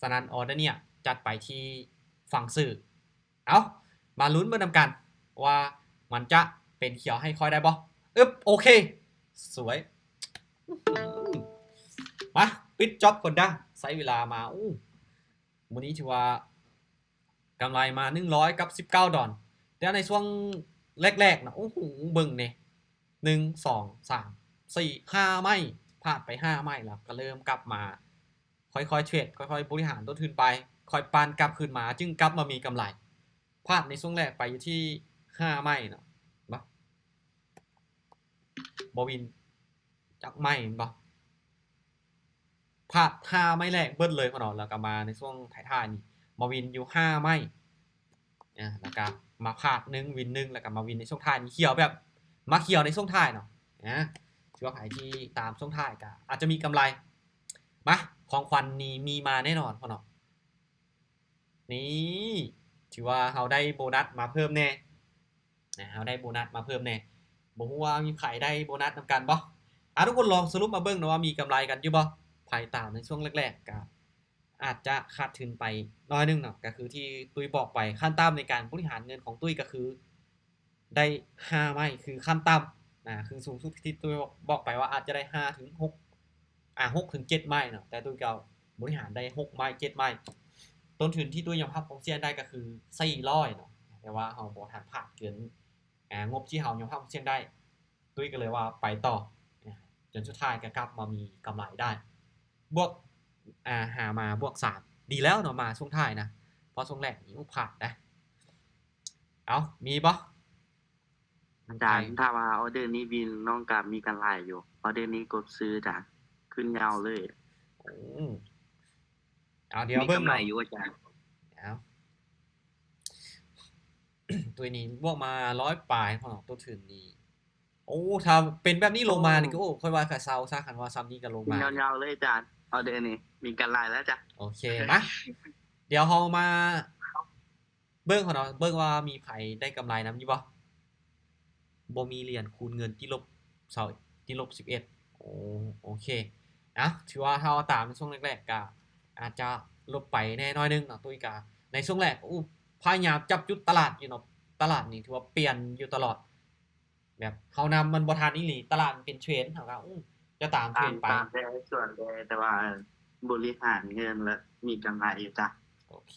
ສະນັ້ນ ອໍເດີເນີ້ຍຈັດໄປທີ່ຝັ່ງຊື້. ເອົ້າ ມາລຸ້ນເບິ່ງນຳກັນວ່າມັນຈະເປັນຂຽວໃຫ້ຂ້ອຍໄດ້ບໍ່? ອຶບ ໂອເຄ ສວຍ ອືຫື ມາ ປິດຈັອບກ່ອນດາ. ໃຊ້ເວລາມາ ໂອ້ ມື້ນີ້ຖືວ່າກຳໄລມາໜຶ່ງຮ້ອຍກັບສິບເກົ້າດອນ ແຕ່ໃນຊ່ວງແລກໆນະ ໂອ້ໂຫ ເບິ່ງແດ່ ໜຶ່ງ ສອງ ສາມ ສີ່ ຫ້າໄມ້ ພາດໄປຫ້າໄມ້ ແລ້ວກໍເລີ່ມກັບມາ ຄ່ອຍໆເທຣດ ຄ່ອຍໆບໍລິຫານຕົ້ນທຶນໄປ ຄ່ອຍປັ່ນກັບຄືນມາ ຈຶ່ງກັບມາມີກຳໄລ. ພາດໃນຊ່ວງແລກໄປຢູ່ທີ່ຫ້າໄມ້ເນາະ ເນາະ ບໍ່ວິນຈັກໄມ້ແມ່ນບໍ່? ພາດຫ້າໄມ້ແລກເບິດເລີຍເນາະ ແລ້ວກໍມາໃນຊ່ວງທ້າຍໆນີ້ ມາວິນຢູ່ຫ້າໄມ້ ອາ ແລ້ວກໍມາພາດໜຶ່ງ ວິນໜຶ່ງ ແລ້ວກໍມາວິນໃນຊ່ວງທ້າຍນີ້ ຂຽວແບບມາຂຽວໃນຊ່ວງທ້າຍເນາະ. ອາ ຖືວ່າໃຜທີ່ຕາມຊ່ວງທ້າຍກໍອາດຈະມີກຳໄລ. ມາ ຂອງຂວັນນີ້ມີມາແນ່ນອນເນາະ. ນີ້ ຖືວ່າເຮົາໄດ້ໂບນັດມາເພີ່ມແດ່ ນະ ເຮົາໄດ້ໂບນັດມາເພີ່ມແດ່. ບໍ່ຮູ້ວ່າມີໃຜໄດ້ໂບນັດນຳກັນບໍ່? ອາ ທຸກຄົນລອງສະຫຼຸບມາເບິ່ງເນາະວ່າມີກຳໄລກັນຢູ່ບໍ່? ໃຜຕາມໃນຊ່ວງແລກໆ ກະອາດຈະຂາດທຶນໄປໜ້ອຍໜຶ່ງເນາະ. ກະຄືທີ່ຕຸ້ຍບອກໄປ ຂັ້ນຕ່ຳໃນການບໍລິຫານເງິນຂອງຕຸ້ຍກະຄືໄດ້ຫ້າໄມ້ຄືຂັ້ນຕ່ຳ ນະ ຄືສູງສຸດທີ່ຕຸ້ຍບອກໄປວ່າອາດຈະໄດ້ຫ້າເຖິງຫົກ ອາ ຫົກເຖິງເຈັດໄມ້ເນາະ ແຕ່ຕຸ້ຍກໍບໍລິຫານໄດ້ຫົກໄມ້ ເຈັດໄມ້. ຕົ້ນທຶນທີ່ຕຸ້ຍຍອມຮັບຄວາມສ່ຽງໄດ້ກໍຄືສີ່ຮ້ອຍເນາະ ແຕ່ວ່າເຮົາບໍ່ທັນພາດເກີນ ອາ ງົບທີ່ເຮົາຍອມຮັບຄວາມສ່ຽງໄດ້ ຕຸ້ຍກໍເລີຍວ່າໄປຕໍ່ ອາ ຈົນສຸດທ້າຍກໍກັບມາມີກຳໄລໄດ້ ບວກ ອາ ຫາມາບວກສາມ ດີແລ້ວເນາະ ມາຊ່ວງທ້າຍນະ ເພາະຊ່ວງແລກນີ້ພາດນະ. ເອົ້າ ມີບໍ່? ອາຈານ ຖ້າວ່າອໍເດີນີ້ວິນ ນ້ອງກໍມີກຳໄລຢູ່ ອໍເດີນີ້ກົດຊື້ອາຈານ ຂຶ້ນຍາວເລີຍ. ໂອ້ ເອົາ ດຽວເບິ່ງເນາະ ມີກຳໄລຢູ່ອາຈານ. ເອົາ ຕົວນີ້ບວກມາຮ້ອຍປາຍເນາະ ຕົ້ນທຶນນີ້. ໂອ້ ຖ້າເປັນແບບນີ້ລົງມານີ້ ໂອ້ ຂ້ອຍວ່າກໍເຊົາຊະ ຄັນວ່າຊ່ຳນີ້ກໍລົງມາ ຍາວໆເລີຍອາຈານ ອໍເດີນີ້ມີກຳໄລແລ້ວຈ້ະ. ໂອເຄ ມາ ດຽວເຮົາມາ ເບິ່ງເນາະ ເບິ່ງວ່າມີໃຜໄດ້ກຳໄລນຳຢູ່ບໍ່? ບໍ່ມີຫຼຽນຄູນເງິນຕິດລົບຊາວ ຕິດລົບສິບເອັດ. ໂອ້ ໂອເຄ ອ່ະ ຖືວ່າເຮົາຕາມໃນຊ່ວງແລກໆ ກະອາດຈະລົບໄປແດ່ໜ້ອຍໜຶ່ງເນາະ. ຕຸ້ຍກະ ໃນຊ່ວງແລກ ໂອ້ ພະຍາຍາມຈັບຈຸດຕະຫຼາດຢູ່ເນາະ. ຕະຫຼາດນີ້ຖືວ່າປ່ຽນຢູ່ຕະຫຼອດ ແບບເຮົານຳມັນບໍ່ທັນອີ່ຫຼີ ຕະຫຼາດມັນເປັນເທຣນ ເຮົາກໍ ໂອ້ ຈະຕາມເທຣນໄປ ຕາມໄປສວນເລີຍ ແຕ່ວ່າບໍລິຫານເງິນ ແລະ ມີກຳໄລຢູ່ຈ້ະ. ໂອເຄ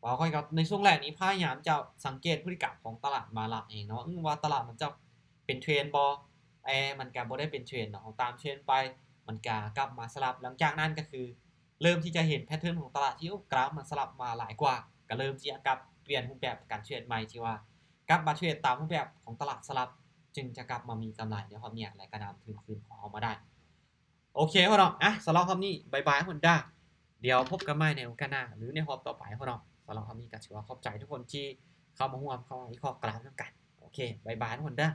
ເວົ້າຂ້ອຍກັບ ໃນຊ່ວງແລກນີ້ພະຍາຍາມຈະສັງເກດພຶດຕິກຳຂອງຕະຫຼາດມາຫຼາຍເອງເນາະ ວ່າຕະຫຼາດມັນຈະເປັນເທຣນບໍ່. ແຕ່ມັນກະບໍ່ໄດ້ເປັນເທຣນເນາະ ເຮົາຕາມເທຣນໄປ ມັນກະກັບມາສະຫຼັບ. ຫຼັງຈາກນັ້ນກໍຄືເລີ່ມທີ່ຈະເຫັນແພເທີນຂອງຕະຫຼາດທີ່ ໂອ້ ກຣາຟມັນສະຫຼັບມາຫຼາຍກວ່າ ກໍເລີ່ມທີ່ຈະກັບປ່ຽນຮູບແບບການເທຣດໃໝ່ ທີ່ວ່າກັບມາເທຣດຕາມຮູບແບບຂອງຕະຫຼາດສະຫຼັບ ຈຶ່ງຈະກັບມາມີກຳໄລໃນຮອບນີ້ ແລະ ກະນຳທຶນຄືນຂອງເຮົາມາໄດ້. ໂອເຄ ພໍ່ນ້ອງ ອ່ະ ສຳລັບຮອບນີ້ ບາຍບາຍ ຮອນດ້າ. ດຽວພົບກັນໃໝ່ໃນໂອກາດໜ້າ ຫຼື ໃນຮອບຕໍ່ໄປ ພໍ່ນ້ອງ. ສຳລັບຮອບນີ້ກໍຖືວ່າຂອບໃຈທຸກຄົນທີ່ເຂົ້າມາຮ່ວມ ເຂົ້າມາວິເຄາະກຣາຟນຳກັນ. ໂອເຄ ບາຍບາຍ ຮອນດ້າ.